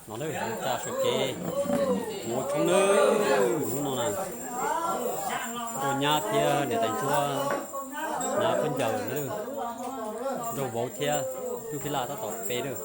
No lawm, mus tsa sawv kev mus ua tshoob nawb. Hnub no na, nkauj nyab thiab niam tais ntsuab, nyab khaub ncaws na, nraug vauv thiab tub phij laj tab tom pe lawm.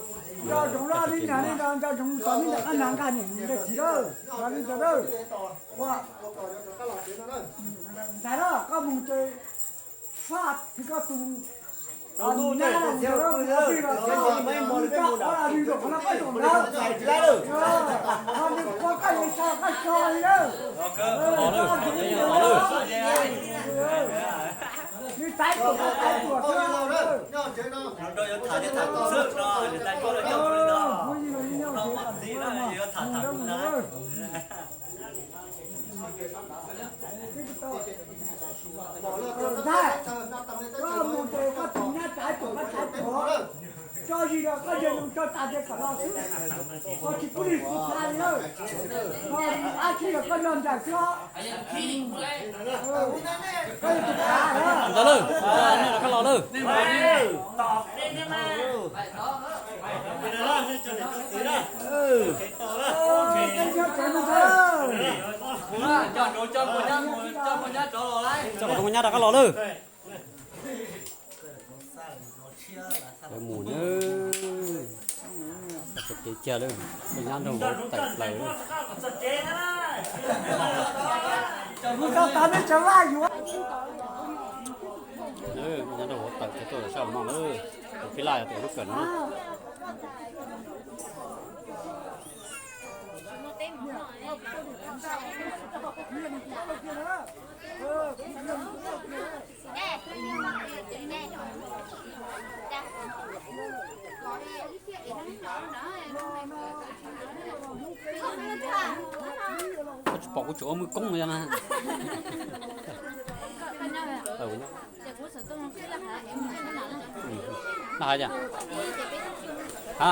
Ntxhais, koj mus ces koj tus nyab tsa tus koj tsa tuag, tso zis los koj yog zoo tso tas ces kom los xwb, koj tsis pub li kuv tsa li lawm, koj dab tsi los koj yog ntsawm xwb os. Ntawd lawm, nej los koj los lawm. Coj tus nyab rov qab los lawm. Lawv mus na, txoj kev kiag lawm, tus nyab nraug vauv tawm plaws lawm. Nyab nraug vauv tawm kiag tuaj sab hauv no lawm, tus phij laj yog tus lub kawm no. Koj tsis pom kuv tsuas ua mwj koob no na. Na hais tias, ha,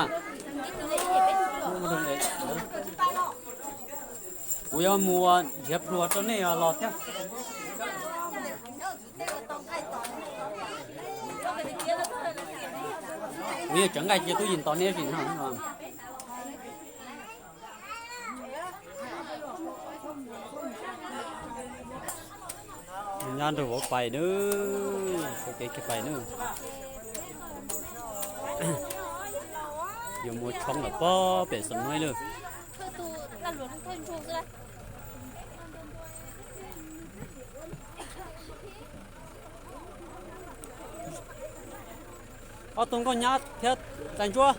kuv yuav mus nrhiav pluag rau nej los thiab. Kuv yeej tseem nqaij cia tub yis nto neb sim no. Nyab nraug vauv pais nawb, sawv kev kiag pais nawb. Yuav mus ua tshoob lawm pob pem Xam Nuj lawm. Ob tug nkauj nyab thiab tais ntsuab.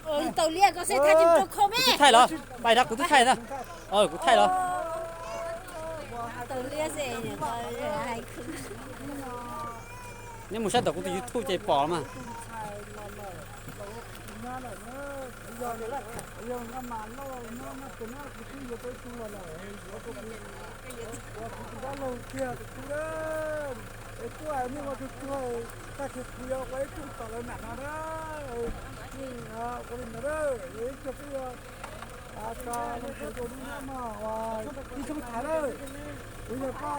Kuv twb thaij los, pais rau kuv twb thaij na. Kuv thaij los. Neb mus saib ntawm kuv tus YouTube ces pom los mas. Es kuv hais nej ua tug tsuag, tag kis kuv yuav ua ib tug tom lawv nram no na. Ua li ntawd, ib tug peb yuav tso loo tsev rau lub nab no, ib tug thaiv lawm. Kuv yog koj,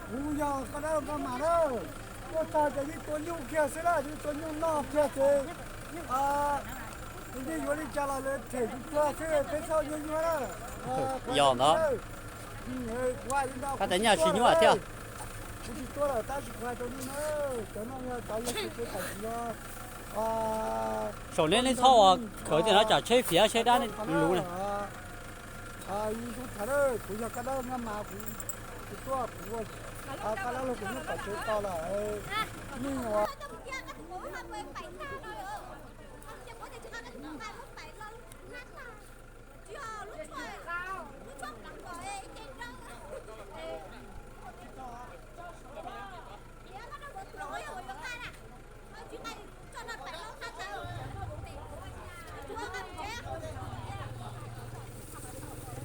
kuv yog koj dab laug Nkauj Mas na. Tuaj txog ces yeej tua nyuj kiag xwb na, yeej tua nyuj noj kiag ces yeej yuav li cas los lawv them kuv tsuag xwb, peb txhob nyuaj nyuaj na. Yog ntawd. Kuv hais li ntawd, tab sis nyuaj thiab. Kuv tsis tuaj lawm tab sis kuv hais rau nej na, cov no yog cov yog kuv tus tam sim no. Saum nej, nej txhob ua khawv tias no tsam tsheb fiav tsheb dab luv na. Kuv yog koj dab laug Nkauj Mas, kuv tuaj, kuv, koj dab laug kuv nyob tom tsev tos lawm. Nej ua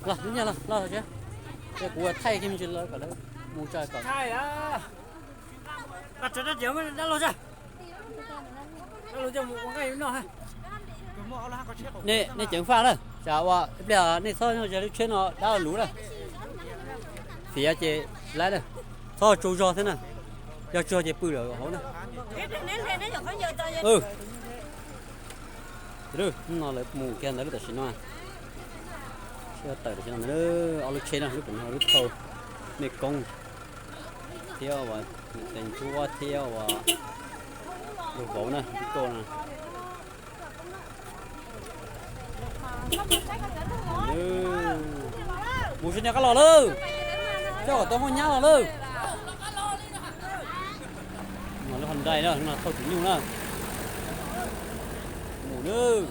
Los, los, los, ces kuv thaij kiag me ntsis lawv kom lawv mus tso kom. Nej, nej ceev faj na. Tsam ua ib pliag nej txhob yog lub tsheb no dab luv na. Fiav ces laib na, txhob tsaug zog thiab na, yog tsaug zog ces pw lawm hauv na. No lawv mus kiag ntawd lub tam sim no, tawm tam sim no ntawd, ob lub tsheb no, lub pem no lub thauj mej koob thiab ua tes ntsuab thiab ua lug vauv na, tuaj no. Mus sib nias qab los lawm, coj kom tau muaj nyab los lawm. Lub hos nrais na, thauj tsis nyuj na. Mus nawb.